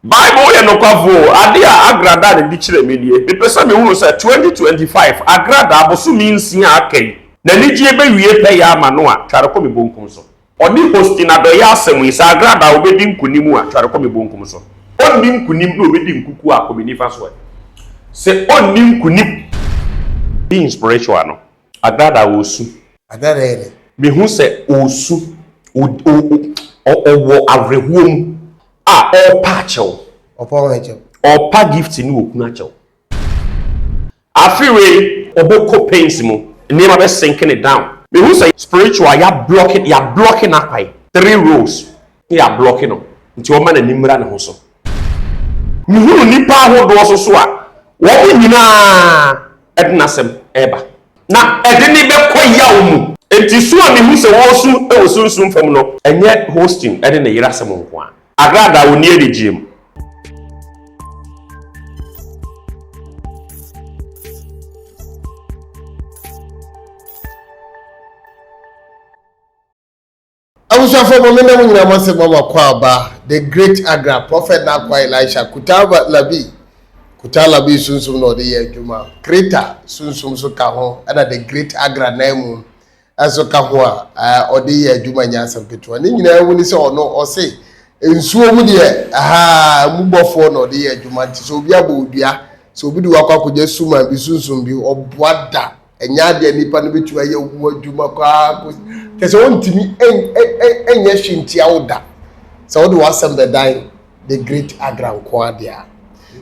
Bible woyɛ nokwafo o, ade a Agradaa na ɛde kyerɛɛ me nie, Mepɛ sɛ mehunu sɛ 2025 Agradaa bosome nsia a aka yi, n'anigyeɛ bɛwie pɛyɛ ama no a, tware kɔ me bonkum so. Ɔne Hostin adɔeɛ asɛm yi, sɛ Agradaa ɔbɛdi nkonim a, tware kɔ me bonkum so. Ɔnni nkonim na ɔbɛdi nkukuo a, kɔ me nifa so ɛ. Sɛ ɔnni nkonim. Being spiritual no, Agradaa ɔresu. Agradaa yɛ dɛn? Mehu sɛ ɔresu, ɔwɔ awerɛhoɔ mu. A ɔrepa akyɛw. Ɔpa wɔn akyɛw. Ɔrepa Gift ne okunu akyɛw. Afe wei ɔbɛkɔ pains mu. Nneɛma bɛ sink ne down. Mehu sɛ spiritual ya blocke ya blocke n'akwan. Three rows ne ya blocke no nti ɔma n'ani mmra ne ho so. Mehunu nnipa ahodoɔ so so a wɔn nyinaa de n'asɛm reba. Na ɛde no bɛkɔ yaw mu. Enti su a mihu sɛ wɔresu wɔ sunsum fam no, ɛnyɛ Hostin ne ne yere asɛm nko ara. Agradaa a onni anigye mu. Abusuafoɔ mo mena mo nyinaa mo ase ma mo akwaaba the great Agra prophet n'akoa Elisha Kutaa Labi Kutaa Labi sunsum na ɔde yɛ adwuma Kreta sunsum nso ka ho ɛna the great Agra nan mu nso ka ho a ɔde yɛ adwuma nyɛ asɛm ketewa ne nyinaa mu ne sɛ ɔno ɔse nsuo mu deɛ ahaa mu bɔfoɔ na ɔde yɛ adwuma nti sɛ obi abɔ odua sɛ obi de wakɔ akɔgya suman bi sunsum bi ɔboa da Ɛnyɛ adeɛ a nipa no bɛtumi ayɛ wo ho adwuma koraa kɔsi kyɛ sɛ ɔntumi nyɛ hwee ntia wo da sɛ wode w'asɛm bɛdan the great agra nko adeɛ a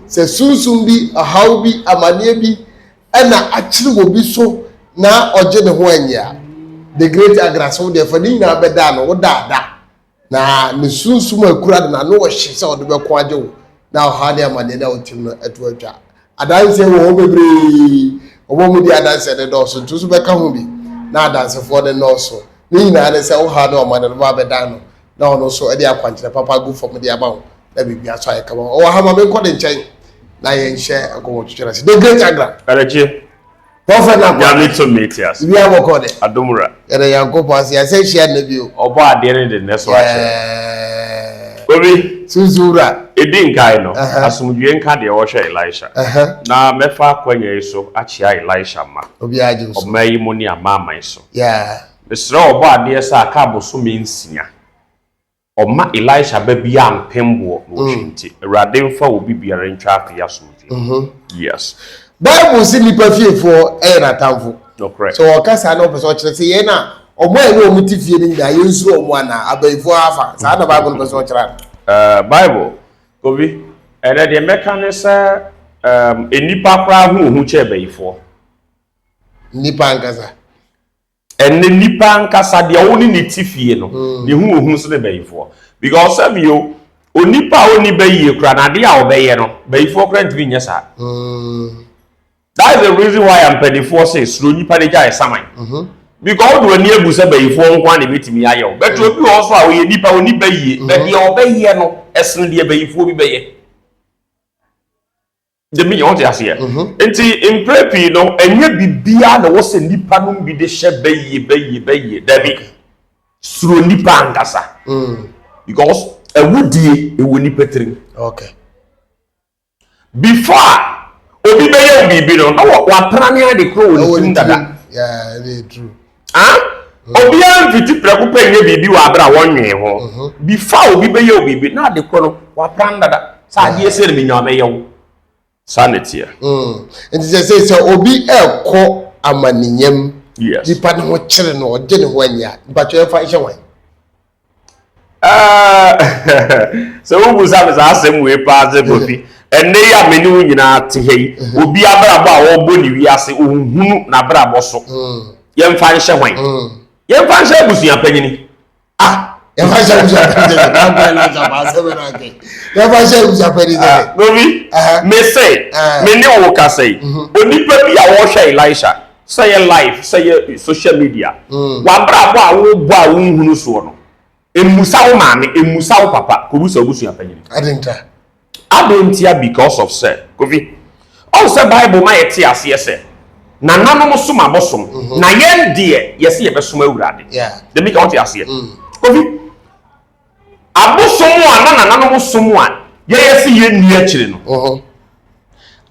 sɛ sunsum bi ɔhaw bi amaneɛ bi ɛna akyere wɔ bi so na ɔgye ne ho anyɛ a the great agra sɛ wodeɛ fa ne nyinaa bɛda no wodaada Na ne sunsum a ekura de n'ano wɔ hye sɛ ɔde bɛko agye wo, na ɔhaw ne amanneɛ no a wotim no to atwa. Adanseɛ wɔ hɔ bebree. Wɔn a wɔdi adanseɛ no dɔɔso, nti wo nso bɛka ho bi. Na adansefoɔ no nnɔɔso. Ne nyinaa ne sɛ wo haw ne w'amanneɛ no bɛba abɛdan no, na ɔno nso de akwankyerɛ papa agu fam de ama wo, na biribiara nso ayɛ kama. Ɔwɔ ha, ma menkɔ ne nkyɛn na yɛnhyɛ nkɔmmɔtwetwe no ase. The Great Agra. Ɛrɛgye. Prɔfɛt na Nyame tumi te ase. Biribiara bɔkɔ dɛ. Adom wura. Yɛda Nyankopɔn ase yɛasan ahyia nnɛ bio. Ɔbɔ adeɛ no de nnɛ so akyɛ. Obi. Sunsum wura. Edi nkae no, asomdwie nka deɛ ɔrehwɛ Elisha. Na mɛfa akwanya yi so akyea Elisha mma. Obiara gye wo so. Ɔman yi mu ne amanaman so. Mesrɛ ɔbɔ adeɛ sɛ aka abosome nsia. Ɔmma Elisha ba biara mpem boɔ na ɔhwɛ nti, Awurade mfa obi biara ntwa afe yi asomdwoeɛ mu. Yes. Bible se nnipa fiefoɔ yɛ n'atamfo. Nokorɛ. Sɛ ɔka saa na ɔpɛ sɛ ɔkyerɛ sɛ yɛn a wɔn a yɛne wɔn te fie no nyinaa yɛnsuro wɔn anaa? Abayifoɔ afa. Saa na Bible no pɛ sɛ ɔkyerɛ anaa? Eh, Bible, Kofi, ɛnɛ deɛ mɛka ne sɛ, um, nnipa koraa ho ohu kyɛɛ bayifoɔ. Nnipa ankasa. Ɛnɛ nipa ankasa deɛ wo ne ne te fie no mm. ne ho ohu sene bayifoɔ because sɛbi o onipa a ɔnni bayie kora na adeɛ a ɔbɛyɛ no bayifoɔ kora ntumi nyɛ saa mm. that is the reason why mpanyinfoɔ sɛ suro nipa de gya ɛsaman mm-hmm. because wode w'ani abu sɛ bayifoɔ nko ara na ebetumi ayɛ o bɛtɛ obi wɔ hɔ so a ɔyɛ nipa ɔnni bayie bɛ mm-hmm. deɛ ɔbɛyɛ no ɛsene deɛ bayifoɔ bi bɛyɛ. Demi yɛ ɔte aseɛ. Mhm. Nti mprɛ pii no ɛnyɛ biribiara na ɛwɔ sɛ nnipa nom bi de hyɛ bɛyie bɛyie bɛyie dabi. Suro nnipa ankasa. Mm. Because awudie ɛwɔ nnipa tirim. Okay. Before a obi bɛyɛ wo biribi no na wapra ne ade koro wɔ ne tirim dada. Yeah, it is true. Ah? Mm. Obiara mfiti prɛko pɛ nyɛ biribi wɔ abere a wɔnwee ho. Mm-hmm. Before obi bɛyɛ wo biribi na ade korɔ no wapra no dada. Sɛ adeɛ sɛ no menya mɛyɛ wo. Saa na ɛteɛ. Mm. Nti sɛ sɛ sɛ obi ɛkɔ amaneyam yes. nipa ne ho kyere no ɔgye ne ho anya mpatwɛ ɛfa nhyɛ wan. Sɛ wobusa me saa asɛm wei paa sɛ Kofi, ɛnnɛ yi a me ne wo nyinaa te ha yi, mhm. obi abrabɔ a ɔrebɔ ne wiase, ɔnhunu n'abrabɔ so. Mm. Yɛmfa nhyɛ hwan? Mm. Yɛmfa nhyɛ abusua panyini. Ah, yɛmfa nhyɛ abusua panyini. Yɛmfa nhyɛ abusua panyini. Ah, Kofi, me se, me ne wo kasa yi, mhm. onipa bi a wɔhwɛ Elisha, sɛ yɛ live, sɛ yɛ social media, mm. wabrabɔ a wobɔ a wonhunu soɔ no, mmusa wo maame, mmusa wo papa, kɔbusa w'abusua panyini. Adɛn ntia? Adɛn ntia because of sɛ, Kofi, ɔhu sɛ Bible ma yɛte aseɛ sɛ, nananom som abosom, mm -hmm. na yɛn deɛ yɛse yɛbɛsom Awurade. Yeah. Dɛm ka wote aseɛ. Mm. Kofi, abosom a na nananom som a, yɛyɛ se yɛnni akyire no,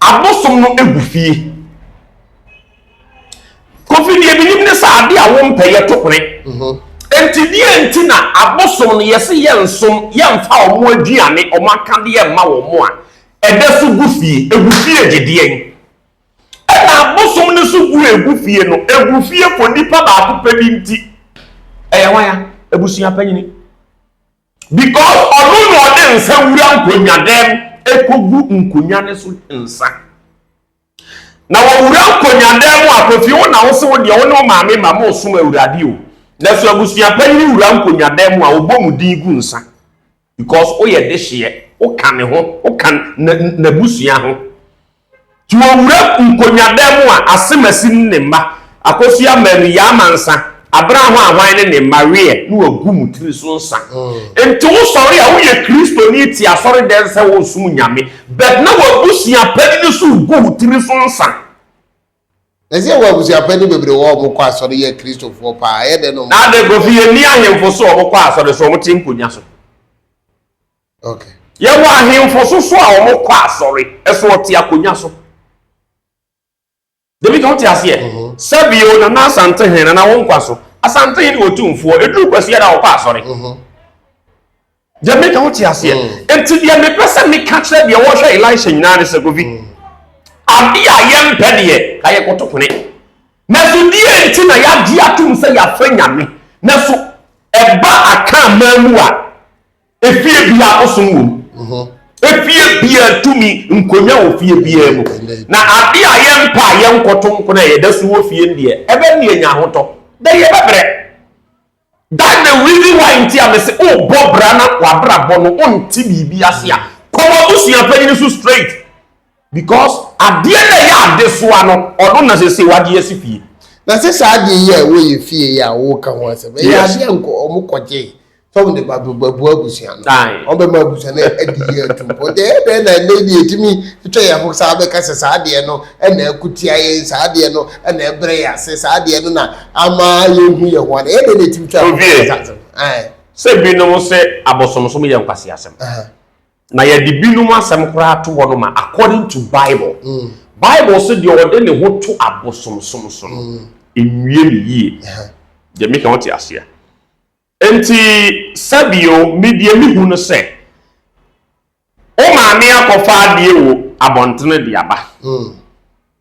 abosom no gu fie. Kofi, deɛ menim ne sɛ adeɛ a wompɛ yɛto kwene. Enti deɛ nti na abosom no yɛse yɛnsom, yɛmfa wɔn aduane, wɔn akadeɛ mma wɔn a, ɛda so gu fie? Ɛgu fie gye deɛn? Ɛna abosom no so gu egu fie no, egu fie for nipa baako pɛ bi nti. Ɛyɛ hwan a? Abusua panyini. Because ɔno na ɔde nsa wura nkonnwadɛm ekogu nkonnwa no so nsa. Na wɔwura nkonnwadɛm mu a, Kofi, wo na wo se wo deɛ wo ne wo maame ma mo som Awurade o. Na so abusua panyini wura nkonnwadɛm mu a, ɔbɔ mu din gu nsa. Because woyɛ dehyeɛ, woka ne ho, woka n'abusua ho. Nti wɔwura nkonnwadan mu a, Asemasi ne ne mma, Akosua Manu, Yaa Mansa, Abena Ahwan ne ne mma weɛ na wɔagu mo tiri so nsa. Nti wosɔre a woyɛ Kristoni te asɔredɛm sɛ woresom Nyame, but na w'abusua panin nso regu wo tiri so nsa. Na sɛ yɛwɔ abusuapanin bebree wɔ hɔ a wɔkɔ asɔre yɛ Kristofoɔ paa, ɛyɛ dɛn na wɔn. Na adɛn Kofi, yɛnni ahemfo so a wɔkɔ asɔre so, wɔte nkonnwa so. Okay. Yɛwɔ ahemfo so so a wɔkɔ asɔre, ɛso wɔte akonnwa so. Dabi ka wote aseɛ? Mhm. Sɛbio Nana Asantehene, Nana wo nkwa so. Asantehene wɔ tumfoɔ, ɛduru Kwasiada a wɔkɔ asɔre. Mhm. Deɛ meka wote aseɛ? Enti deɛ mepɛ sɛ meka kyerɛ deɛ wɔhwɛ Elisha nyinaa ne sɛ, Kofi, adeɛ a yɛmpɛ deɛ, ka yɛkɔto kwene. Nanso deɛ nti na yɛagye atom sɛ yɛafrɛ Nyame, nanso ɛba Akan man mu a, efie biara bosom wɔ mu. Efie biara tumi nkonnwa wɔ fie biara mu. Na adeɛ a yɛmpɛ a yɛnkɔto nkono a yɛda so wɔ fie no deɛ, ɛbɛn ne yɛanya ahotɔ. Dɛ yɛbɛbrɛ. That's the reason why nti a mese wobɔ bra na w'abrabɔ no wonte biribi ase a, kɔ w'abusua panyin so straight because adeɛ na ɛyɛ adesoa no ɔno na sese wagye asi fie. Na sɛ saa adeɛ yi a ɛwɔ yɛ fie yi a woka ho asɛm, ɛyɛ adeɛ a nkɔ ɔmo kɔgyee sɛ ɔmo de ba bɛboa abusua no, ɔmo bɛma abusua no adi yie atu mpɔn. Nti ɛyɛ dɛn na ɛnnɛ yi deɛ yɛtumi twa yɛn ho saa bɛka sɛ saa adeɛ no na ɛko tia yɛn, saa adeɛ no na ɛbrɛ yɛn ase, saa adeɛ no na ama yɛnhu yɛn ho ana? Ɛyɛ dɛn na ɛtumi twa yɛn ho Ovie, saa asɛm? Ae. Sɛ binom se abosomsom yɛ nkwaseasɛm. Na yɛde binom asɛm koraa to hɔ no ma according to Bible. Bible se deɛ ɔde ne ho to abosomsom so no, ɛnwie no yie. Deɛ meka wote aseɛ? Enti sɛbio me deɛ mehu no sɛ, Wo maame akɔfa adeɛ wɔ abɔntene de aba.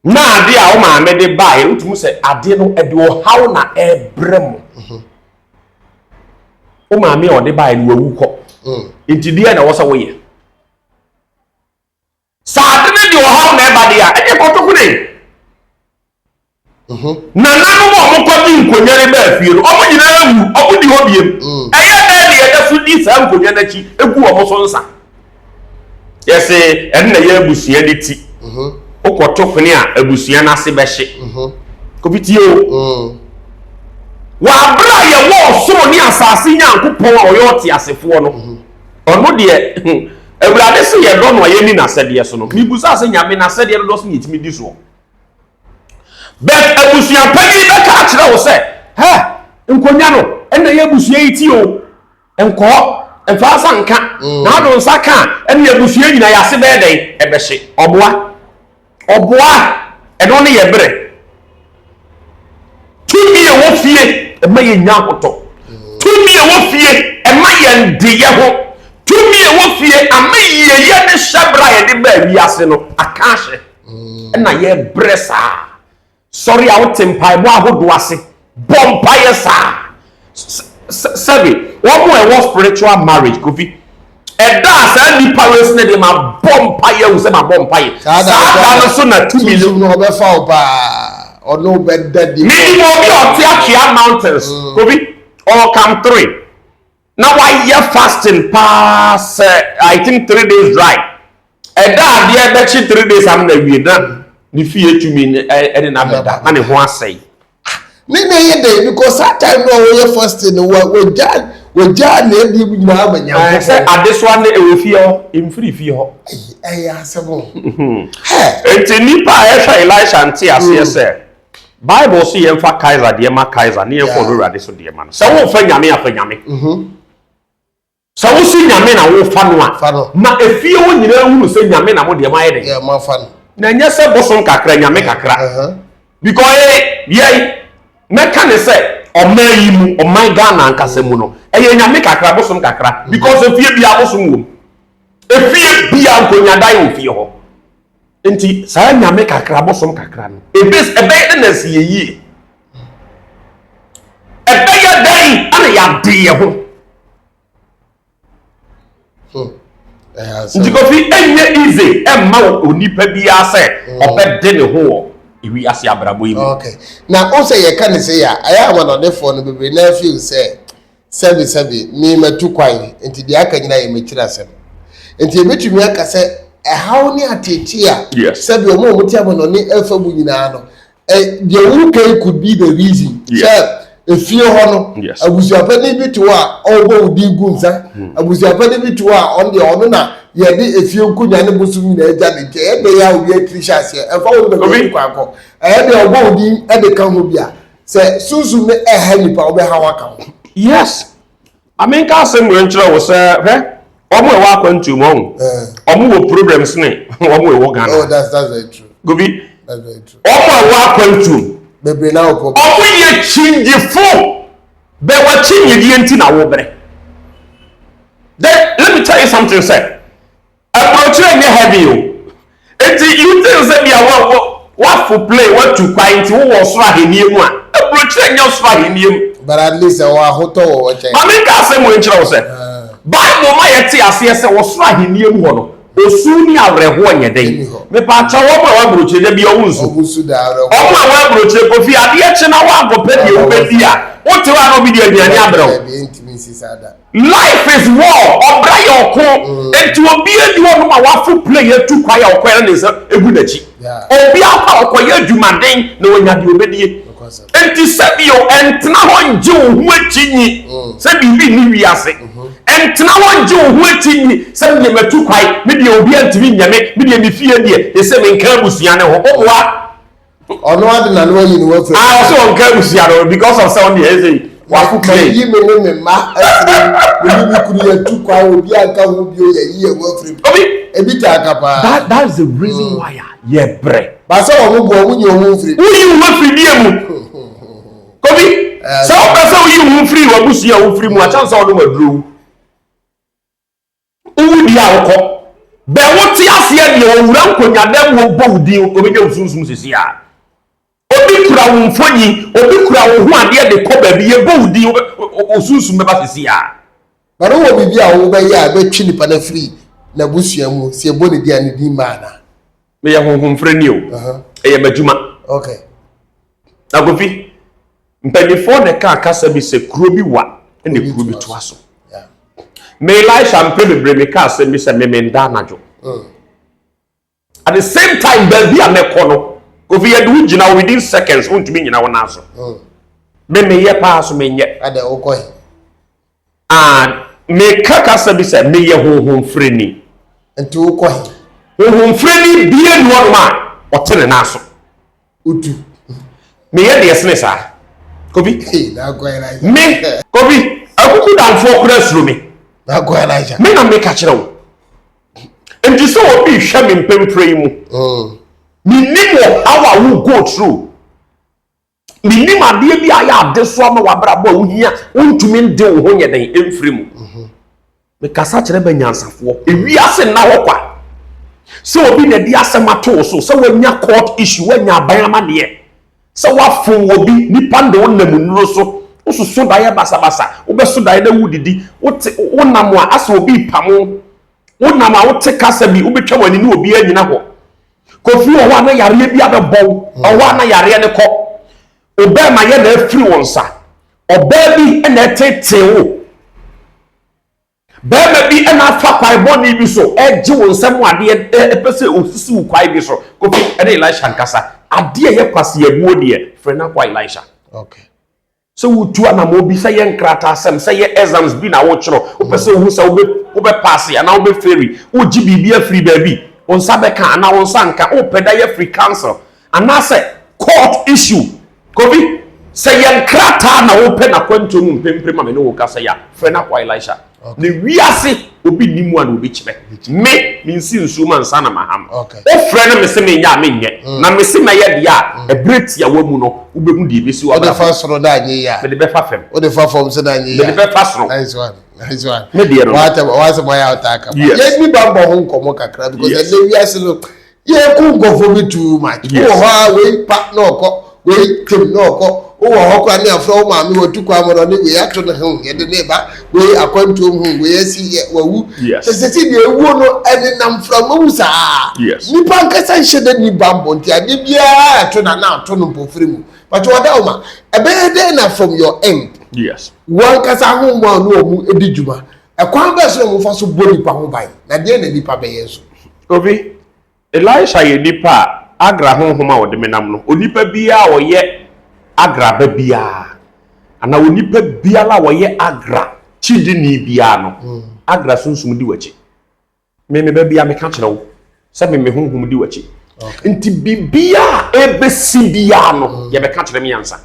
Na adeɛ a wo maame de baeɛ no, wotumi sɛ adeɛ no ɛde ɔhaw na ɛrebrɛ mo. Wo maame a ɔde baeɛ no wawu kɔ. Nti deɛ na ɛwɔ sɛ woyɛ. Sɛ ade no de ɔhaw na ɛba deɛ a, ɛdeɛ kɔto kone. Nananom a wɔkɔgye nkonnwa no baa fie no, wɔn nyinaa awu, wɔn di hɔ biem. Ɛyɛ dɛn na yɛda so di saa nkonnwa no akyi gu wɔn so nsa? Yɛse ɛno na ɛyɛ abusua no ti. Wokɔto kwene a, abusua no ase bɛhye. Kofi tie o. Wɔ abere a yɛwɔ ɔsoro ne asase Nyankopɔn a ɔyɛ ɔteasefoɔ no, ɔno deɛ, Awurade se yɛdɔ no a yɛnni n'asɛdeɛ so no, mebusaa sɛ Nyame n'asɛdeɛ dodoɔ so na yɛtumi di soɔ? But abusua panyin bɛka akyerɛ wo sɛ, hɛ, nkonnwa no, ɛna ɛyɛ abusua yi ti o. Nkɔɔ, mfa nsa nka. Na ado nsa ka a, ɛne abusua nyinaa yɛ ase bɛyɛ dɛn? Ɛbɛhye. Ɔboa. Ɔboa. Ɛno ne yɛ berɛ. Tumi a ɛwɔ fie, ɛma yɛnya ahotɔ. Tumi a ɛwɔ fie, ɛma yɛn de yɛ ho. Tumi a ɛwɔ fie, ama yieyɛ ne hyɛberɛ a yɛde baa wiase no, aka ahyɛ. Ɛna yɛbrɛ saa. Sɔre a wote mpaebɔ ahodoɔ ase, bɔ mpaeɛ saa. Sɛbe, wɔn a ɛwɔ spiritual marriage, Kofi, ɛda a saa nipa wei so na deɛ mabɔ mpaeɛ ahu sɛ mabɔ mpaeɛ. Saa da no so na tumi no. Sunsum no ɔbɛfa wo paa, ɔne wo bɛda di. Menim obi a ɔte Atwea Mountains, Kofi, ɔwɔ Camp 3. Na wayɛ fasting paa sɛ I think 3 days dry. Ɛda adeɛ bɛkye 3 days am na wie na ne fie tumi ɛne na bɛda na ne ho asɛe. Ne na ɛyɛ dɛ because saa time no a wɔyɛ fasting no wa wɔgya wɔgya na ɛdi mu nyinaa ma Nyankopɔn. Sɛ adesoa ne ɛwɔ fie hɔ, mfiri fie hɔ. Ɛyɛ asɛm o. Nti nipa a ɛhwɛ Elisha nte aseɛ sɛ Bible so yɛmfa Kaiser deɛ ma Kaiser ne yɛmfa ɔno Awurade so deɛ ma no. Sɛ womfa Nyame a fa Nyame. Sɛ wo se Nyame na wo fa no a, Fa no. ma efie hɔ nyinaa nhunu sɛ Nyame na mo deɛ moayɛ dɛn? Yeah, moafa no. Na ɛnyɛ sɛ bosom kakra, Nyame kakra. Uh-huh. Because eh, yɛn, mɛka ne sɛ, ɔman yi mu, ɔman Ghana ankasa mu no, ɛyɛ Nyame kakra, bosom kakra. Because efie biara bosom wom. Efie biara nkonyadan wɔ fie hɔ. Nti saa Nyame kakra, bosom kakra no, ebe, ɛbɛyɛ dɛn na asi yɛ yie? Ɛbɛyɛ dɛn ana yɛade yɛ ho? Hmm. Nti Kofi, ɛnyɛ easy ɛmma onipa biara sɛ hmm. ɔbɛde ne ho wɔ ewiase abrabɔ yi mu. Okay. Na o sɛ yɛka ne sɛ yɛ a, ɛyɛ amanɔnefoɔ no bebree na feel sɛ sɛbi sɛbi me matu kwan nti deɛ aka nyinaa yɛ m'akyiri asɛm. Nti ebetumi aka sɛ ɛhaw ne ateetee a sɛbi wɔn a wɔte amanɔne ɛfa mu nyinaa no deɛ woka yi could be the reason sɛ efie hɔ no abusuapanin bi te hɔ a ɔrebɔ wo din gu nsa hmm. abusuapanin bi te hɔ a ɔno deɛ ɔno na yɛde efie nkonnwa ne bosom nyinaa agya ne nkyɛn ɛyɛ dɛ a obi atiri hyɛ aseɛ ɛfa wo no baabi kwan kɔ ɛyɛ deɛ ɔbɔ wo din de ka ho bi a sɛ sunsum ne ɛha nipa wobɛha waka ho. Yes. Ma menka asɛm wei nkyerɛ wo sɛ hwɛ wɔn a ɛwɔ akwantuo mu ɔho wɔn wɔ problems ne wɔn a ɛwɔ Ghana. Oh, that's that's very true. Gobi. That's very true. Wɔn a ɛwɔ akwantuo mu. Bebree na wɔ problem. Wɔn yɛ kyingyefo. Bɛ wɔ kyingyedie nti na wɔbrɛ. Then let me tell you something sɛ. Aburokyire nyɛ heavy o. Enti you think sɛ bia wa wa wafo plane watu kwan nti wowɔ ɔsoro ahennie mu a, aburokyire nyɛ ɔsoro ahennie mu. But at least ɛwɔ ahotɔ wɔ hɔ kyɛn. Ma menka asɛm wei nkyerɛ wo sɛ, Bible ma yɛte aseɛ sɛ ɔsoro ahennie mu hɔ no, osu ne awerɛhoɔ nyɛ dɛn? Mepaakyɛw wɔn a ɛwɔ aburokyire da bia wɔn nsu. Wɔn su da awerɛhoɔ. Wɔn a ɛwɔ aburokyire Kofi adeɛ kye na woankɔpɛ deɛ wobɛdi a, wote hɔ a na obi de aduane abrɛ wo. Dabi ɛntumi nsi saa da. Life is war, ɔbra yɛ ɔko, enti obiara nni hɔnom a wafo plane atu kwan a ɔkɔɛ na ne nsa egu n'akyi. Obiara kɔ a ɔkɔyɛ adwumaden na wanya deɛ ɔbɛdie. Enti sɛbio ɛntena hɔ ngye wo ho akyi nyi sɛ biribi nni wiase. Ɛntena hɔ ngye wo ho akyi nyi sɛ medeɛ matu kwan, me deɛ obiara ntumi nyɛ me, me deɛ me fie deɛ, ɛsɛ menka abusua no ho. Woboa? Ɔno ade na no ayi ne ho afiri. Ah, ɔsɛ ɔnka abusua no because of sɛ ɔno deɛ ɛsɛ wafo plane. Mayi me ne me mma afiri mu, me ne me kunu yɛtu kwan, obi anka ho bio, yɛyi yɛn ho afiri mu. Obi. Ebi taa ka paa. That that's the reason mm. why a yɛbrɛ. Baasa wɔn bo wɔn nyi wɔn ho mfiri. Woyi wo ho afiri deɛ mu. Kobi, eh, sɛ wopɛ sɛ woyi wo ho firi w'abusua a wofiri mu akyɛn sɛ wɔnom aduro wu. Wowu deɛ a wokɔ. Bɛ wote aseɛ deɛ owura nkonyadam hɔ bɔ wo din obɛnya wo sunsum sisi a. Obi kura wo mfonyi, obi kura wo ho adeɛ de kɔ baabi yɛbɔ wo din wo sunsum bɛba sisi a. But wowɔ biribi a wobɛyɛ a ɛbɛtwe nipa no afiri n'abusua mu sɛ yɛbɔ ne din a ne din mma anaa? Meyɛ honhomfrɛni o. Ɛyɛ m'adwuma. Okay. Na Kofi, mpanimfoɔ na ɛka kasa bi sɛ kuro bi wa na kuro bi toa so. Me Elisha mpɛ bebree meka asɛm bi sɛ me menda anadwo. Mm. At the same time baabi a mɛkɔ no, Kofi yɛde wo gyina within seconds wontumi nyina wo nan so. Mm. Me meyɛ paa so menyɛ. Adɛ wokɔ he? Ah, meka kasa bi sɛ meyɛ honhomfrɛni. Nti wokɔ he? Honhomfrɛni bie nni hɔnom a ɔte ne nan so. Wotu. Meyɛ deɛ sene saa. Kobi. Me, Kobi, akuku damfoɔ koraa suro me. Me na meka kyerɛ wo. Nti sɛ obi hwɛ me mpɛmprɛ yi mu, mm. menim ɔhaw a wo go through. Menim adeɛ bi a ayɛ adesoa ma w'abrabɔ a wohia wontumi nde wo ho nyɛ den mfiri mu. Mhm. Mekasa kyerɛ bɛ nyansafoɔ. Ewiase nna hɔ kwa. Sɛ obi na ɛde asɛm ato wo so, sɛ woanya court issue, woanya aban amaneɛ, sɛ woafom wɔ bi, nipa de wo nam nnuro so, wososo daeɛ basabasa, wobɛso daeɛ na wodidi, wote wonam a asɛ obi repam wo, wonam a wote kasa bi, wobɛtwa w'ani ne obi anyina hɔ. Kofi wɔ hɔ a na yareɛ bi abɛbɔ wo, ɛwɔ a na yareɛ no kɔ. Obɛɛma yɛ na afiri wo nsa. Ɔbaa bi na ɛtetee wo. Bɛrima bi na afa kwan bɔne bi so ɛgye wo nsam adeɛ ɛpɛ sɛ osisi wo kwan bi so. Kofi ɛne Elisha nkasa. Adeɛ yɛ kwaseabuo deɛ, frɛ no akɔ Elisha. Okay. Sɛ wotu anammɔn bi, sɛ yɛ nkrataasɛm, sɛ yɛ exams bi na wokyerɛ, wopɛ sɛ wohu sɛ wobɛ wobɛpaase anaa wobɛferi, wogye biribi afiri baabi, wo nsa bɛka anaa wo nsa nka, wopɛ da yɛ afiri council anaasɛ court issue. Kofi, sɛ yɛ nkrataa na wopɛ n'akwantuo mu mpempere ma me ne wo kasa yi a, frɛ no akɔ Elisha. Na wiase obi nni mu a na obi kyerɛ. Me, mensi nsuo mu ansa na maham. Wofrɛ no mese menyɛ a menyɛ. Na mese mɛyɛ deɛ a, ɛberɛ tiawa mu no, wobɛhu deɛ ɛbɛsi wɔ Wode fa soro na anyɛ yie a. Mede bɛfa fam. Wode fa fam nso na anyɛ yie a. Mede bɛfa soro. Nice one. Nice one. Me deɛ no. W'asɛm ayɛ a wotaa ka. Yes. Yɛnni bammɔ ho nkɔmmɔ kakra because Yes. ɛnnɛ wiase no, Yɛku nkurɔfoɔ bi too much. Yes. Wowɔ hɔ a wei pa na ɔkɔ, wei tem na ɔkɔ. Wowɔ hɔ koraa ne afrɛ wo maame watu kwan ma no ɔne wei ato ne ho yɛde ne ba, wei akwantuom ho, wei asi yɛ wawu. Yes. Kyerɛ sɛ sɛ deɛ ewuo no ɛnenam mframa mu saa. Yes. Nipa ankasa nhyɛ da nni bammɔ nti adeɛ biara ɛto na na ato no mpofiri mu. But Ɔdaoma, ɛbɛyɛ dɛn na from your end, Yes. wo ankasa ahonhom a ɔne wɔn di dwuma, Ɛkwan bɛn so na wɔfa so bɔ nnipa ho ban, na deɛn na nnipa bɛyɛ nso? Obi, Elisha yɛ nipa a Agra honhom a ɔde me nam no, onipa biara a ɔyɛ Agra ba biara, anaa onipa biara a ɔyɛ Agra kyidini biara no, Agra sunsum di w'akyi. Me me ba biara meka kyerɛ wo sɛ me me honhom di w'akyi. Nti biribiara a ɛbɛsi biara no, yɛbɛka kyerɛ me ansa.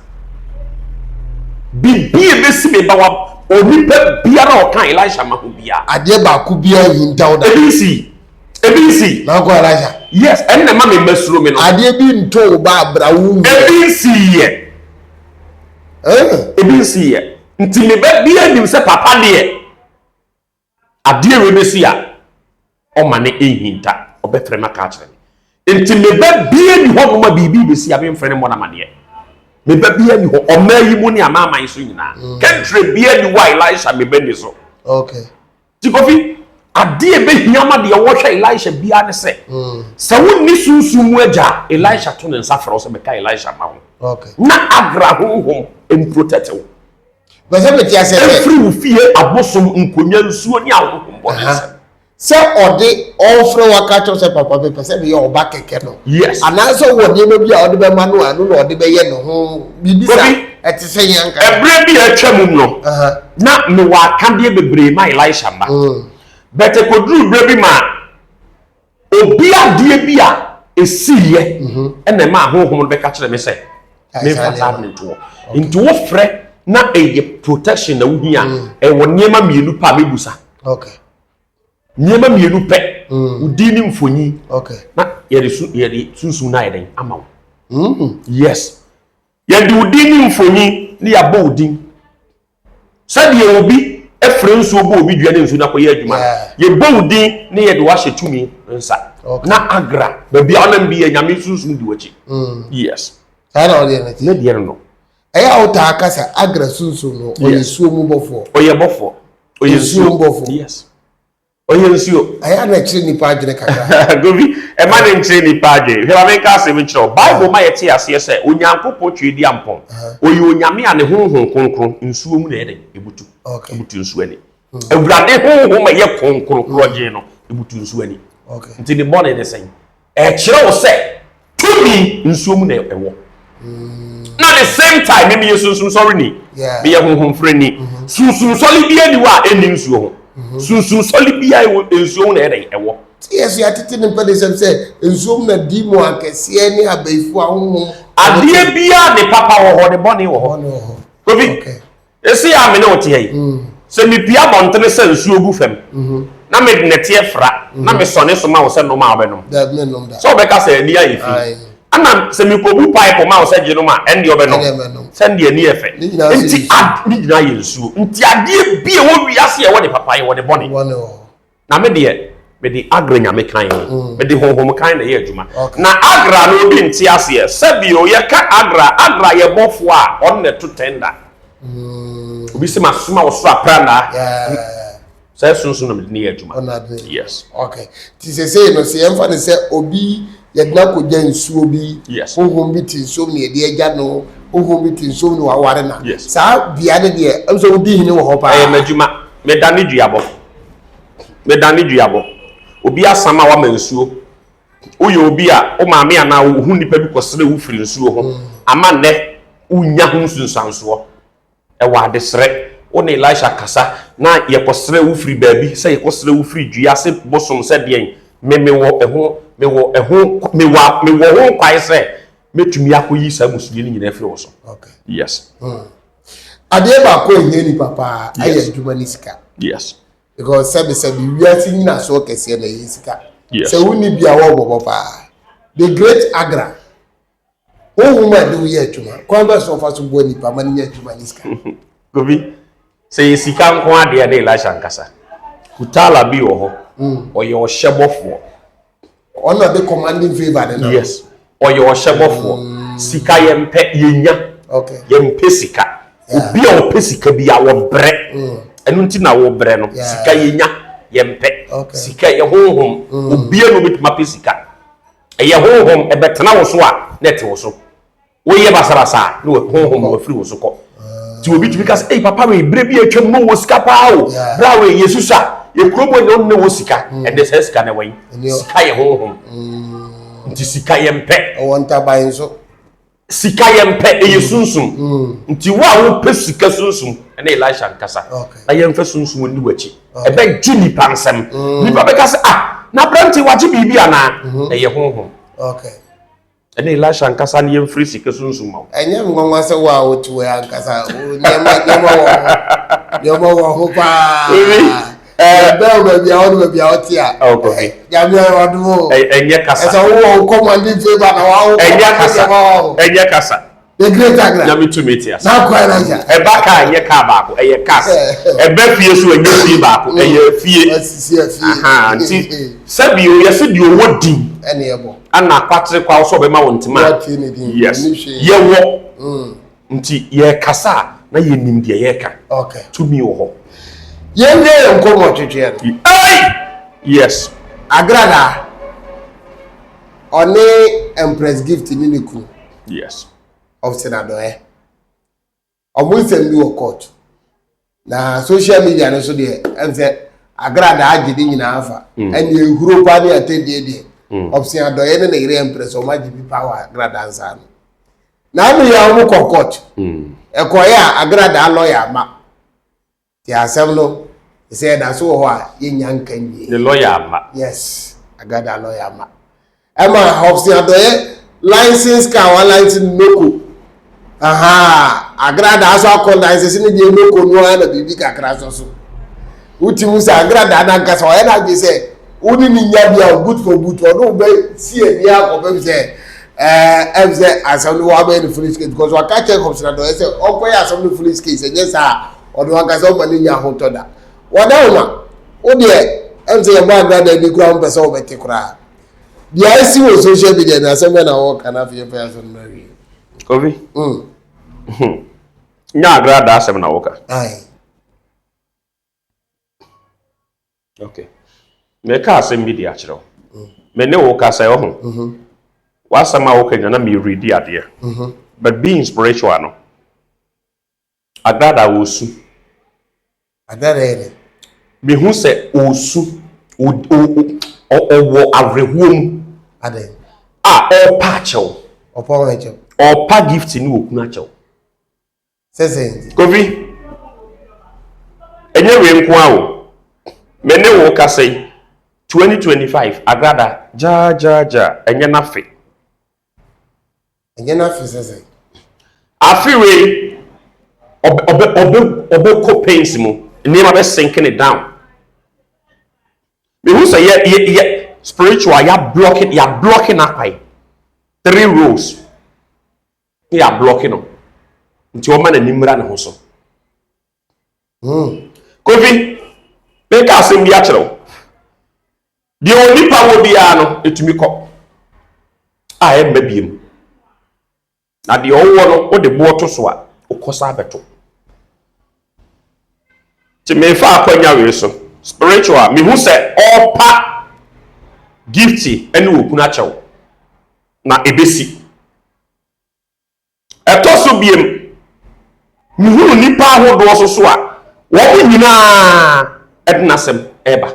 Biribi a ɛbɛsi me ba wa onipa biara a ɔka Elisha ma ho biara. Adeɛ baako biara nhintaw da. Ebi nsi. Ebi nsi. Na akɔ Elisha. Yes, ɛno na ɛma me mma suro me no. Adeɛ bi nto wo ba abra wo nwu. Ebi nsi yɛ. Ebi nsi yɛ. Nti me ba biara nim sɛ papa deɛ. Adeɛ wei bɛsi a, ɔma no nhinta, ɔbɛfrɛ me aka akyerɛ me. Nti me ba bia ni hɔ nom a biribi bɛsi a memfrɛ no mmɔ no amaneɛ. Me ba bia ni hɔ, ɔmaa yi mu ne amaaman so nyinaa. Kɛntrɛ bia ni hɔ a Elisha me ba ni so. Okay. Nti Kofi, adeɛ ɛbɛhia ma deɛ wɔhwɛ Elisha biara ne sɛ, sɛ wonni sunsum mu agya a, Elisha to ne nsa frɛ wo sɛ bɛka Elisha ma ho. Okay. Na agra honhom mprotect wo. Bɛsɛ mete aseɛ sɛ. Ɛmfiri wo fie abosom, nkonya, nsuo ne ahonhommɔne nsam. Sɛ ɔde ɔrefrɛ wo aka akyerɛ wo sɛ papa mepɛ sɛ meyɛ ɔba kɛkɛ no. Yes. Anaasɛ wɔ nneɛma bi a ɔde bɛma no a ɛno na ɔde bɛyɛ ne ho biribi sa Kofi, ɛte sɛ yɛn ankasa. Ɛberɛ bi a atwa mu no, na mewɔ akadeɛ bebree ma Elisha mma. But ɛkɔduruu berɛ bi maa Obi adeɛ bi a ɛsiiɛ ɛna ɛmaa honhom no bɛka kyerɛ me sɛ memfa saa ade no nto hɔ. Nti wofrɛ na ɛyɛ protection na wohia a, mm. ɛwɔ nneɛma mmienu pɛ a mɛbusa. Nneɛma mmienu pɛ, mm. wo din ne mfonyin na yɛde sunsum no ayɛ dɛn ama wo. Mm. Yes. Yɛde wo din ne mfonyin ne yɛabɔ wo din. Sɛdeɛ obi frɛ nsuo bɔ obi dua ne nsuo no akɔyɛ adwuma no, yɛbɔ wo din ne yɛde wo ahyɛ tumi nsa. Na agra, baabi a wonam bi yɛ Nyame sunsum di w'akyi. Mm. Yes. Saa na ɔdeɛ no te. Ne deɛ no no. Ɛyɛ a wotaa ka sɛ agra sunsum no, ɔyɛ nsuo mu bɔfoɔ. Ɔyɛ bɔfoɔ. Ɔyɛ nsuo mu bɔfoɔ. Yes. Ɔyɛ nsuo. Ɛyɛ a na ɛkyere nnipa adwene kakra. Gobi, ɛma no nkyere nnipa adwene. Hwɛ ma menka asɛm nkyerɛ wo. Bible ma yɛte aseɛ sɛ Onyankopɔn Tweediampɔn, ɔyɛ Onyame a ne Honhom Kronkron nsuo mu na ɛyɛ dɛn? Ɛbutu. Ɛbutu nsuo ani. Hmm. Awurade Honhom a ɛyɛ kronkron korɔgyee no, ɛbutu nsuo ani. Nti ne bɔne ne sɛn? Ɛkyerɛ wo sɛ tumi nsuo mu na ɛwɔ. Na the same time me meyɛ sunsumsɔreni, meyɛ honhomfrɛni. Mm-hmm. Sunsumsɔre biara ni hɔ a ɛnni nsuo ho. Mm-hmm. Sunsumsɔre biara ɛwɔ nsuo ho na ɛyɛ dɛn ɛwɔ. Ti yɛ so yɛatete ne mpɛdesɛm sɛ nsuo mu na demon akɛseɛ ne abayifoɔ ahonhom. Adeɛ biara ne papa wɔ hɔ ne bɔne wɔ hɔ. Kofi, Seesei a me ne wo teɛ yi, sɛ mepue abɔntene sɛ nsuo gu fam, na mede nnɛteɛ fra, na mesɔne so ma wo sɛ nom a, wobɛnom? Sɛ wobɛka sɛ ani ayɛ fi. Ɛna sɛ mekɔbu pipe ma wo sɛ gye nom a, ɛndeɛ wobɛnom? Sɛndeɛ ani yɛ fɛ. Nti ad, ne nyinaa yɛ nsuo. Nti adeɛ bi a ɛwɔ wiase a ɛwɔ ne papa, ɛwɔ ne bɔne. Na me deɛ, mede Agra nyame kan, mm. mede honhom kan na ɛyɛ adwuma. Na Agra no obi nte aseɛ. Sɛbio yɛka Agra, Agra yɛ bɔfoɔ a ɔno na ɛto tɛnda. Mm. Obi sɛ masoma wo soro aprannaa. Sɛ sunsun na mede ne yɛ adwuma. Yes. Okay. Ti sɛ sɛ no sɛ yɛmfa ne sɛ obi yɛde no akɔgya nsuo bi. Yes. Honhom bi te nsuom na yɛde agya no. Honhom bi te nsuom na waware na. Yes. Saa bea no deɛ ɛm sɛ wodi hene wɔ hɔ paa. Ɛyɛ m'adwuma. Meda ne duabɔ. Medane duabɔ. Obi asam a wama nsuo. Woyɛ obi a wo maame anaa wo ho nipa bi kɔsrɛ wo firi nsuo ho ama nnɛ wonya ho nsunsuansoɔ. Ɛwɔ adesrɛ. Wo ne Elisha kasa na yɛkɔsrɛ wo firi baabi sɛ yɛkɔsrɛ wo firi dua ase bosom sɛ deɛn. Me mewɔ ɛho mewɔ ɛho mewɔ mewɔ ho kwae sɛ mɛtumi akɔyi saa mmusue no nyinaa afiri wo so. Okay. Yes. Hmm. Adeɛ baako a ɛhia nipa paa ɛyɛ adwuma ne sika. Yes. Because sɛbi sɛbi wiase nyinasoɔ kɛseɛ na ɛyɛ sika. Sɛ wonni bi a wɔbɔbɔ paa. The Great Agra. Honhom a ɛde wo yɛ adwuma, kwan bɛn so ɔfa so boa nipa ma no nya adwuma ne sika? Kofi, sɛ yɛ sika nko adeɛ ne Elisha nkasa. Kutala bi wɔ hɔ, ɔyɛ ɔhyɛbɔfoɔ. Ɔno na ɔde commanding favour ne nam. Yes, ɔyɛ ɔhyɛbɔfoɔ. Sika yɛmpɛ, yɛnya. Okay. Yɛmpɛ sika. Obi a ɔpɛ sika bi a wɔbrɛ. Ɛno nti na wɔbrɛ no. Sika yɛnya, yɛmpɛ. Sika yɛ honhom. Obiara na obɛtumi apɛ sika. Ɛyɛ honhom, ɛbɛtena wo so a, na ɛte wo so. Woyɛ basabasa a, na honhom no afiri wo so kɔ. Nti obi tumi ka sɛ, ei papa wei, berɛ bi a atwam no wɔ sika paa o. Berɛ a wei yɛsusu a, yɛ kurom hɔ nyɛ ɔno na ɛwɔ sika. Mm. Ɛnde saa sika no ɛwɔ yi. Sika yɛ honhom. Mm. Nti sika yɛmpɛ. Ɛwɔ ntaban nso. Sika yɛmpɛ, ɛyɛ sunsum. Nti wo a wopɛ sika sunsum, ɛne Elisha nkasa. Na yɛmfa sunsum nni w'akyi. Ɛbɛgye nipa nsɛm. Nipa bɛka sɛ, ah, na aberante wagye biribi anaa? Mm-hmm. Ɛyɛ honhom. Ɛne Elisha nkasa ne yɛmfiri sika sunsum ma wo. Ɛnyɛ nwanwa sɛ wo a wote wɔ ankasa nneɛma nneɛma wɔ ho nneɛma wɔ ho paa. Ɛbɛn baabi a wɔde baabi a wɔte a. Nyame ayɛ wadom o. Ɛnyɛ kasa. Ɛsɛ wowɔ wo commanding favour na wawo. Ɛnyɛ kasa. Ɛnyɛ kasa. The great Agra. Nyame tumi te ase. Na akɔ Elijah. Ɛba kaa ɛnyɛ kaa baako ɛyɛ cars. Ɛba fie so ɛnyɛ fie baako mm. ɛyɛ fie. Asisi afie. Nti sɛbi o yɛsi deɛ ɔwɔ din. Ɛne ɛbɔ. Ɛna akwatere kwa so ɔbɛma wɔn ntoma. Yes. Yɛwɔ. Mm. Nti yɛrekasa a, na yɛnim deɛ yɛreka. Okay. Tumi wɔ hɔ. Yɛnwie yɛn nkɔmmɔ twetweɛ no. Hey! Yes. Agrada, ɔne Empress Gift ne ne kunu. Yes. Of Senadɔɛ. Ɔmo nsɛm bi wɔ court. Na social media no so deɛ, ɛm sɛ Agrada agye ne nyinaa afa. Mm. Ɛne ehuro paa ne atɛdie deɛ. Mm. Of Senadɔɛ ne ne yere Empress ɔmo agye bi paa wɔ Agrada nsa ano. Na ano yɛ a wɔn kɔ court. Ɛkɔyɛ a agradaa lɔya ama. Te asɛm no sɛ ɛda so wɔ hɔ a yɛnya nka nwie. Ne lɔya ama. Yes, agradaa lɔya ama. Ɛma Hobson Adɔyɛ license car wa license noko. Aha, agradaa so akɔ license ne deɛ noko no ara na biribi kakra sɔ so. Wotumi sɛ agradaa no ankasa ɔyɛ n'adwene sɛ wo ne ne nya bi a boot for boot ɔne wo bɛ si ani akɔpem sɛ ɛɛ ɛm sɛ asɛm no wabɛyɛ no foolish case because waka kyerɛ kɔmsina dɔyɛ sɛ ɔnkɔyɛ asɛm no foolish case ɛnyɛ saa ɔno ankasa ɔma ne nya ahotɔ da wɔda wo ma wo deɛ ɛm sɛ yɛbɔ agradaa bi koraa mpɛ sɛ wɔbɛte koraa deɛ asi wɔ social media na asɛm bɛ na wɔka no afei yɛpɛ asɛm no awie. Kofi. Mm. Nya agradaa asɛm na wɔka. Aye. Okay. Meka asɛm bi de akyerɛ wo. Me ne wo kasa ɛwɔ ho. Mm-hmm. W'asɛm a woka nyina na meredi adeɛ. Mm-hmm. But being spiritual no, agrada ɔsu. Agrada yɛ dɛ. Mehu sɛ ɔsu, ɔwɔ awerɛhoɔ mu. Adɛn? A ɔrepa akyɛw. Ɔpa wɔn akyɛw. Ɔrepa gift ne okunu akyɛw. Sɛ sɛn nti? Kofi, ɛnyɛ wei nko ara o. Me ne wo kasa yi, 2025, Agrada, gyaa gyaa gyaa, ɛnyɛ n'afe. Ɛnyɛ n'afe sɛ sɛn? Afe wei, ɔbɛ ɔbɛ ɔbɛ ɔbɛkɔ pains mu, nneɛma bɛ sink ne down. Mehu sɛ yɛ yɛ yɛ spiritual yɛ blocking yɛ blocking n'akwan. Three rows. Ne yɛ ablɔke no nti ɔma n'ani mmra ne ho so. Hmm. Kofi, meka asɛm bi akyerɛ wo. Deɛ onipa wɔ biara no, ɛtumi kɔ a ɛmma biem. Na deɛ ɔwɔ no, wode boɔ to so a, wokɔ sa abɛto. Nti mefa akwanya wei so, spiritual, mehu sɛ ɔrepa gifti ne okunu akyɛw na ɛbɛsi. Ɛtɔ so biem, mehunu nnipa ahodoɔ so so a wɔn nyinaa de n'asɛm reba.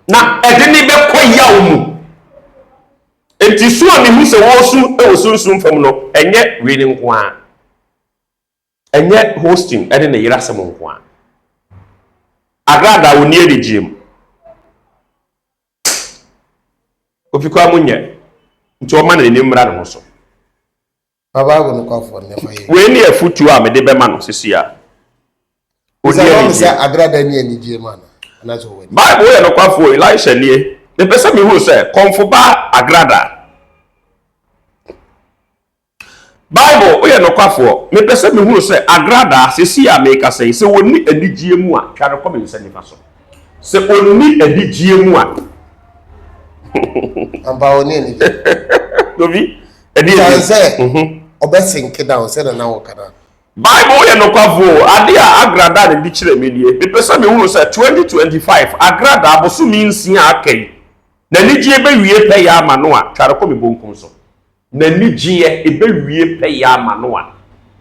Na ɛde ne bɛkɔ yaw mu. Enti su a mehu sɛ wɔresu wɔ sunsum fam no, ɛnyɛ wei no nko ara. Ɛnyɛ hosting ne ne yere asɛm nko ara. Agradaa ɔnni anigyeɛ mu. Kofi koraa mu nyɛ nti ɔma n'ani mmra ne ho so. Fa Bible nokwafo no fa yɛ. Wei ne afotuo a mede bɛma no sisi a. Ɔnni anigyeɛ. Bible yɛ nokwafoɔ, Elisha nie. Mepɛ sɛ mehunu sɛ kɔmfo ba Agrada. Bible woyɛ nokwafoɔ. Mepɛ sɛ mehunu sɛ Agrada, seesei a merekasa yi, sɛ ɔnni anigyeɛ mu a, twa no kɔ me nsa nifa so. Sɛ ɔnni anigyeɛ mu a. Ampa ɔnni anigyeɛ. Obi, ɛdeɛ bi. Sɛ ɔbɛsenke down sɛ na wɔka no. Bible yɛ nokwafo o, ade a Agra daa no adi kyerɛɛ me nie, Mepɛ sɛ mehunu sɛ 2025 Agra bosome nsia a aka yi, n'anigyeɛ bɛwie pɛyɛ ama no a, tware kɔ me bonkum so. N'anigyeɛ ɛbɛwie pɛyɛ ama no a,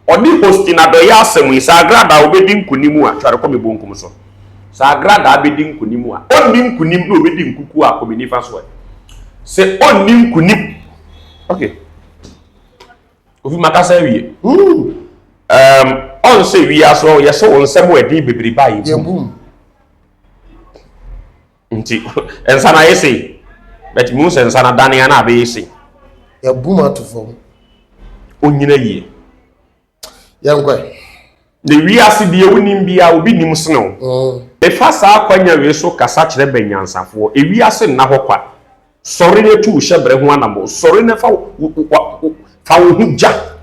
ɔne Hostin Adɔeɛ asɛm yi, sɛ Agra da ɔbɛdi nkonim a, tware kɔ me bonkum so. Sɛ Agra da bɛdi nkonim a, ɔnni nkonim na ɔbɛdi nkukuo a, kɔ me nifa so ɛ. Sɛ ɔnni nkonim, okay. Kofi makasa awie. Um, ɔn sɛ wiase ɔn yɛsɛ wɔn nsɛm wɔ ɛden bebrebe a yɛbum. Nti nsa na ayɛ sei. But mu sɛ nsa na dane ana abɛyɛ sei. Yɛbum ato fam. Onyina yie. Yɛnkɔ. Na wiase deɛ wonim biara obi nim sene wo. Mefa saa akwanya wei so kasa kyerɛ bɛnyansafoɔ. Ewiase nna hɔ kwa. Sɔre na tu wo hyɛbrɛ ho anammɔn. Sɔre na fa wo fa wo ho gya.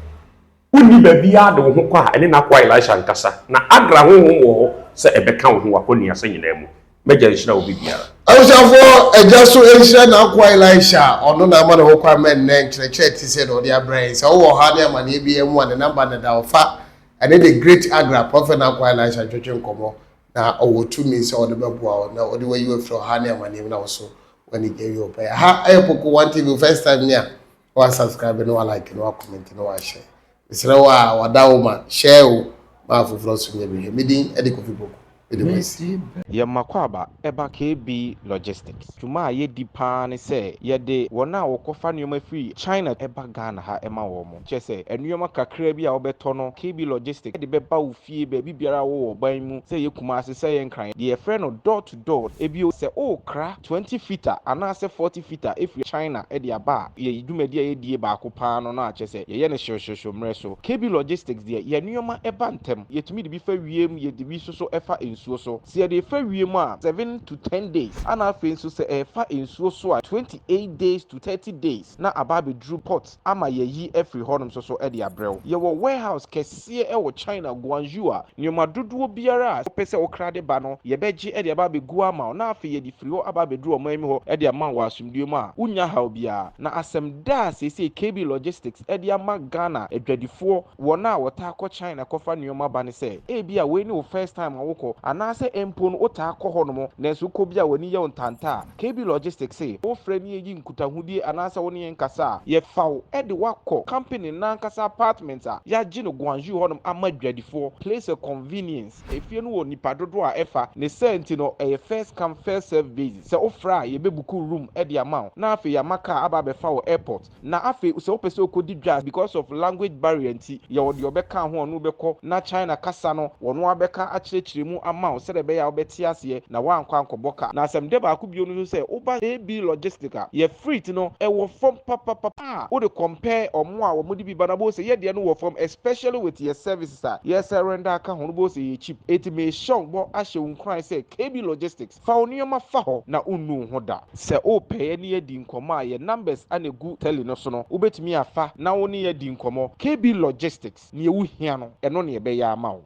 Wonni baabiara de wo ho kɔ a ɛne n'akoa Elisha nkasa. Na Agra honhom wɔ hɔ sɛ ɛbɛka wo ho w'akɔneasa nyinaa mu. M'agya nhyira obi biara. Abusuafoɔ, Agya so nhyira n'akoa Elisha a ɔno na ama ne ho kwan ma nnɛ nkyerɛkyerɛ te sɛ deɛ ɔde abrɛ yɛn. Sɛ wowɔ ɔhaw ne amaneɛ biara mu a, ne number no da hɔ. Fa ɛne the great Agra, Prophet n'akoa Elisha ntwetwe nkɔmmɔ na ɔwɔ tumi sɛ ɔde bɛboa wo na ɔde wayi wo afiri ɔhaw ne amaneɛ mu na wo so w'ani gye awie wo pɛyɛ. Ha ɛyɛ Poku One TV, first time ni a, wa subscribe na wa like na wa comment na wa share. Mesrɛ wo a wada wo ma share o ma afoforɔ nso nyɛ bi hwɛ. Me din de Kofi Poku. Mede mo asi. Yɛn Makwaba ba KB Logistics. Dwuma a yɛdi pa ara ne sɛ yɛde wɔn a wɔkɔfa nneɛma firi China ba Ghana ha ma wɔn. Kyerɛ sɛ, nneɛma kakra bi a wobɛtɔ no, KB Logistics de bɛba wo fie baabi biara a wowɔ wɔ ɔban mu, sɛ ɛyɛ Kumasi, sɛ ɛyɛ Nkran. Deɛ yɛfrɛ no door to door. Bio, sɛ worekra 20 fita anaasɛ 40 fita firi China de aba a, yɛn dwumadi a yɛdie baako pa ara no no a kyerɛ sɛ yɛyɛ no hyewhyewhyew mmerɛ so. KB Logistics deɛ, yɛn nneɛma ba ntɛm. Yɛtumi de bi fa wiem, yɛde bi nso so fa nsuo so. Sɛ yɛde refa wiem a, 7 to 10 days, ɛna afei nso sɛ ɛrefa nsuo so a, 28 days to 30 days na aba abɛduru port ama yɛayi afiri hɔnom nso so de abrɛ wo. Yɛwɔ warehouse kɛseɛ wɔ China, Guangzhou a nneɛma dodoɔ biara a wopɛ sɛ wokra de ba no, yɛbɛgye de aba abɛgu ama wo na afei yɛde firi hɔ aba abɛduru ɔman mu hɔ de ama wo wɔ asomdwoeɛ mu a wonnya haw biara. Na asɛm da a seesei KB Logistics de ama Ghana adwadifoɔ, wɔn a wɔtaa kɔ China kɔfa nneɛma ba ne sɛ, ebia wei ne wo first time a wokɔ, anaasɛ mpo no wotaa kɔ hɔnom nanso wokɔ bi a w'ani yɛ wo ntanta a, KB Logistics se wofrɛ ne yɛyi nkutahodie anaasɛ wo ne yɛn kasa a, yɛfa wo de wo akɔ company no ankasa apartment a yɛagye no Guangzhou hɔnom ama adwadifoɔ, place of convenience. Efie no wɔ nnipa dodoɔ a ɛfa, ne saa nti no ɛyɛ first come first serve basis. Sɛ wofrɛ a yɛbɛbuku room de ama wo na afei yɛama car aba abɛfa wo airport. Na afei sɛ wopɛ sɛ wokɔdi dwa a because of language barrier nti yɛwɔ deɛ ɔbɛka ho a ɔne wo bɛkɔ na China kasa no wɔno ara bɛka akyerɛkyerɛ mu ama wo sɛdeɛ ɛbɛyɛ a wobɛte aseɛ na woankɔ ankɔbɔ ka. Na asɛm dɛ baako bio no nso sɛ woba AB logistic a yɛ freight no ɛwɔ fam papapapa a wode compare ɔmo a wɔde bi ba no a wobɛhu sɛ yɛ deɛ no wɔ fam especially with yɛ services a yɛsɛ render aka ho no wobɛhu sɛ ɛyɛ cheap. Enti mehyɛ wo bɔ ahyɛ wo nkuran sɛ KB logistics Fa wo nneɛma fa hɔ na wonnu wo ho da. Sɛ wopɛ yɛne yɛn adi nkɔmmɔ a, yɛn numbers na ɛgu tele no so no, wobɛtumi afa na wo ne yɛn adi nkɔmmɔ. KB Logistics, neɛ wohia no, ɛno na yɛbɛyɛ ama wo.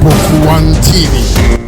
Poku One TV.